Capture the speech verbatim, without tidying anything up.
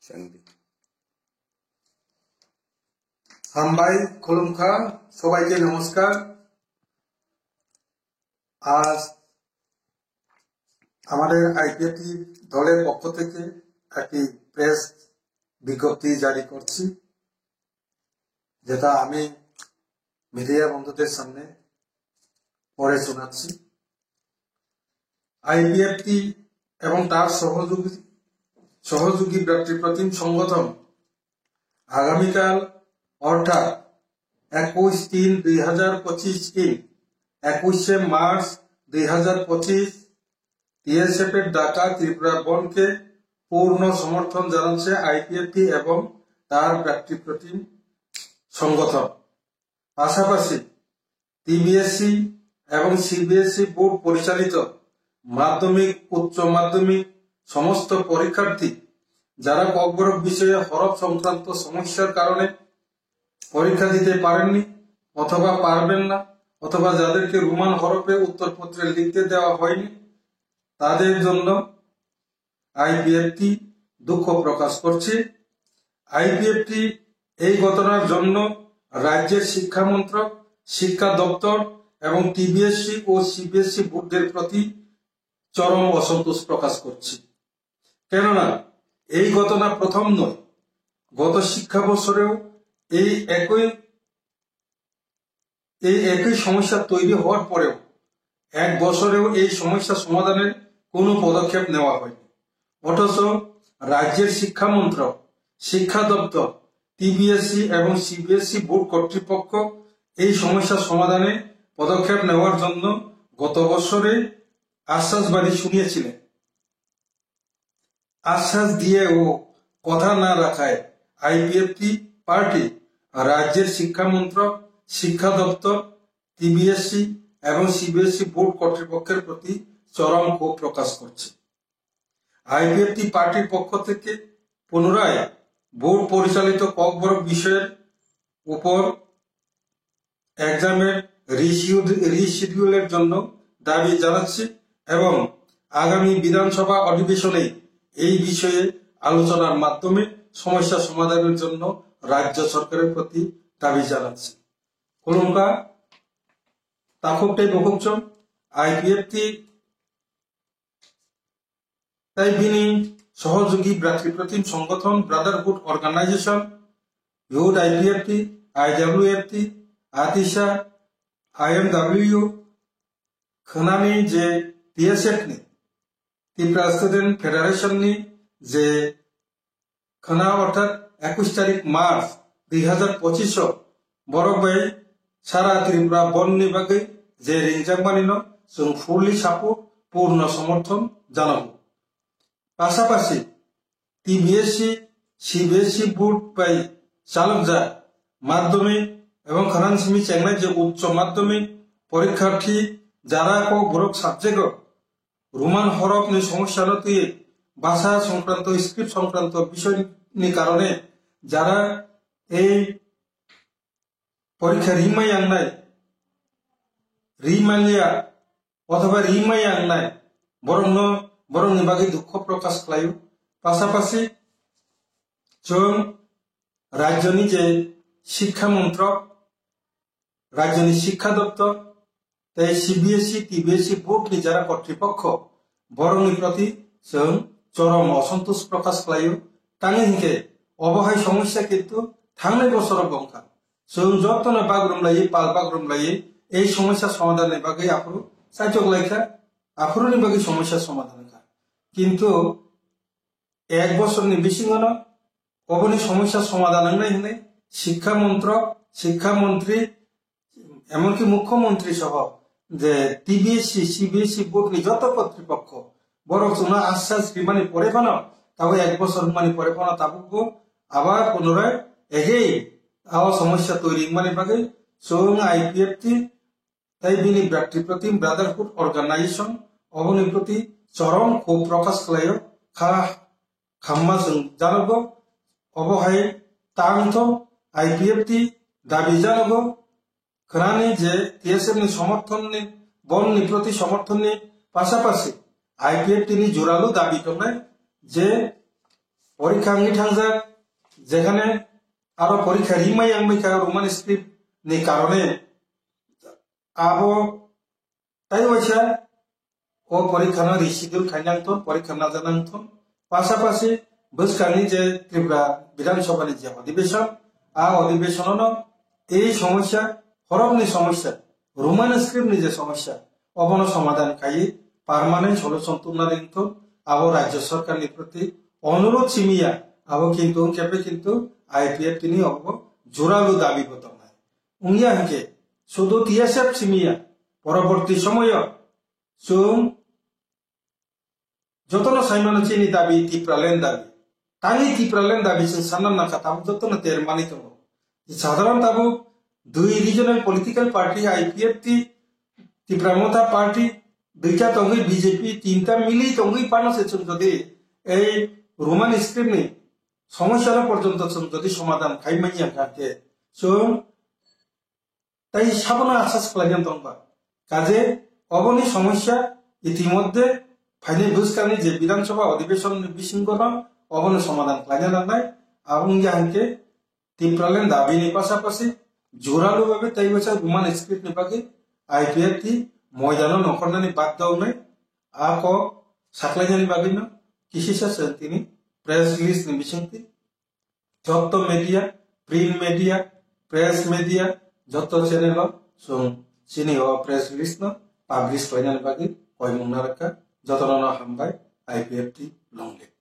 Sangdi. Hambai, khulumkha, সবাইকে নমস্কার। আজ আমাদের আইপিএফটি দলের পক্ষ থেকে একটি প্রেস বিজ্ঞপ্তি জারি করছি, যেটা আমি মিডিয়া বন্ধুদের সামনে পড়ে শোনাচ্ছি। আইপিএফটি এবং তার সহযোগী সহযোগী ব্যক্তিপ্রতিম সংগঠন আগামীকাল অর্থাৎ একুশ তিন দুই হাজার পঁচিশ দিন, একুশে মার্চ দুই হাজার পঁচিশ, টিএসএফ এর ডাকা ত্রিপুরা বনকে পূর্ণ সমর্থন জানাচ্ছে আইপিএফটি এবং তার ব্যক্তিপ্রতিম সংগঠন। পাশাপাশি টিবিএসসি এবং সিবিএসই বোর্ড পরিচালিত মাধ্যমিক, উচ্চ মাধ্যমিক সমস্ত পরীক্ষার্থী যারা ককবরক বিষয়ে হরফ সংক্রান্ত সমস্যার কারণে পরীক্ষা দিতে পারেননি অথবা পারবেন না, অথবা যাদেরকে রোমান হরফে উত্তরপত্রে লিখতে দেওয়া হয়নি, তাদের জন্য আইপিএফটি দুঃখ প্রকাশ করছে। আইপিএফটি এই ঘটনার জন্য রাজ্যের শিক্ষা মন্ত্রক, শিক্ষা দপ্তর এবং টিবিএসসি ও সিবিএসই বোর্ডের প্রতি চরম অসন্তোষ প্রকাশ করছে। কেননা এই ঘটনা প্রথম নয়, গত শিক্ষা বছরেও এই একই এই একই সমস্যা তৈরি হওয়ার পরেও এক বছরেও এই সমস্যা সমাধানের কোনো পদক্ষেপ নেওয়া হয়নি। অথচ রাজ্যের শিক্ষা মন্ত্রক, শিক্ষা দপ্তর, টিবিএসসি এবং সিবিএসই বোর্ড কর্তৃপক্ষ এই সমস্যা সমাধানে পদক্ষেপ নেওয়ার জন্য গত বছরে আশ্বাসবাণী শুনিয়েছিলেন। আশ্বাস দিয়েও কথা না রাখায় আইপিএফটি পার্টি রাজ্যের শিক্ষা মন্ত্রক, শিক্ষা দপ্তর, টিবিএসসি এবং সিবিএসই বোর্ড কর্তৃপক্ষের প্রতি চরম ক্ষোভ প্রকাশ করছে। আইপিএফটি পার্টির পক্ষ থেকে পুনরায় বোর্ড পরিচালিত ককবরক বিষয়ের উপর এক্সামের রিশিডিউল রিশিডিউলের জন্য দাবি জানাচ্ছি এবং আগামী বিধানসভা অধিবেশনে এই বিষয়ে আলোচনার মাধ্যমে সমস্যা সমাধানের জন্য রাজ্য সরকারের প্রতি দাবি জানাচ্ছি। Khulumkha, takhuk tei bukhuk chwng, IPFT tei bini sohojogwi bratri protim songothon, Brotherhood Organization, Youth IPFT, আইডাব্লিউএফটি, আতিশা, আইএমডাব্লিউ, khwnani je TSF ni, Tripura Student Federation ni je khwna, orthat ekush tarik March dui hazar pochish o borok bai sara Tripura bondh ni bagwi je ringjakmani no chwng fully support, purno somorthon janago. Pasapasi TBSC, CBSE board bai chalokjak madhyamik ebong khwnani simi chengnai je uccho madhyamik porikharthi jara kokborok subject o Roman horop ni somosya no twi bhasha songkranto, script songkranto bisoi ni karone jara ei porikha rimai yangnai, rimaliya othoba rimai yangnai borokno, borokni bagwi dukho prokash khlaio. Pasapasi chwng rajyoni je Shikkha Montrok, rajyoni Shikkha Doptor tei CBSE, টিবিএসই board ni jara kortripokho borokni proti chwng chorom osontosh prokash khlaio. Tangwi hinkhe obo hai somosya kintu thangnai bosorogo wngkha. Chwng jotono bagrum laiwi, pal bagrum laiwi ei somosya somadhan ni bagwi aphuru chaitok laikha, aphuruni bagwi somosya somadhan wngkha. Kintu ek bosorni bisingono oboni somosya somadhan wngnai hwnwi Shikkha Montrok, Shikkha Montri, emonki Mukhyamantri soho je TBSC, CBSE board ni joto kortripokho borok chwngno ashas rimani pore phano, tabuk ek bosor wngmani pore phano tabukbo abar punorai again o somosya toiri wngmani bagwi chwng IPFT tei bini bratri protim Brotherhood Organization oboni proti chorom khub prokash khlaio. Kha khamma chwng janogo, obo hai tangtho IPFT dabi janogo, khwnani je TSF ni somorthon ni, bondh ni proti somorthon ni pasapasi IPFT ni juralu dabi tongnai je porikha wngwi thangjak, jekhane aro porikha rimai wngwi kha Roman script ni karone abo tai waisa o porikha no reschedule khainang thun, porikha najanang thun. Pasapasi bwskangni je Tripura Bidhan Sabha ni je odhibeshon, a odhibeshon no ei somosya, horokni somosya, Roman script ni je somosya, obono somadhan khaiwi permanent solution tubna ringthun, abo Rajya Sarkar ni proti onurudh simiya, abo kintu wngkhe kintu I P F T ni obo juralu dabi bo tongnai. Wngya hinkhe sudu T S F simiya, poroborti somoyo chwng jotono saimano chini dabi Tipraland dabi. Tangwi Tipraland dabi chwng sanna nangkha, tabuk jotono ter manwi tongo. Sadharon tabuk dui regional political party, I P F T, Tipra Motha Party, duita tongwi B J P, tinta mili tongwi phano se chwng jodi ei Roman script ni somosya no porjonto chwng jodi somadhan khai manya kha khe chwng tai sabono asa swkhlaina tongba. Kaje oboni somosya itimodhye phainai bwskangni je Bidhan Sabha odhibeshon ni bisingo no obono somadhan khlaina nangnai. Abo wngya hinkhe Tipraland dabi ni pasapasi juralu babe tai waisa Roman script ni bagwi I P F T moidano nongkhornani badda wngnai. A kok saklainani bagwino kisisa chwng tini press release ni bisingtwi jotto media, print media, press media, jotto channel o chwng chini o press release no publish khlainani bagwi koimung narwkha. Jotono no hambai, I P F T long live.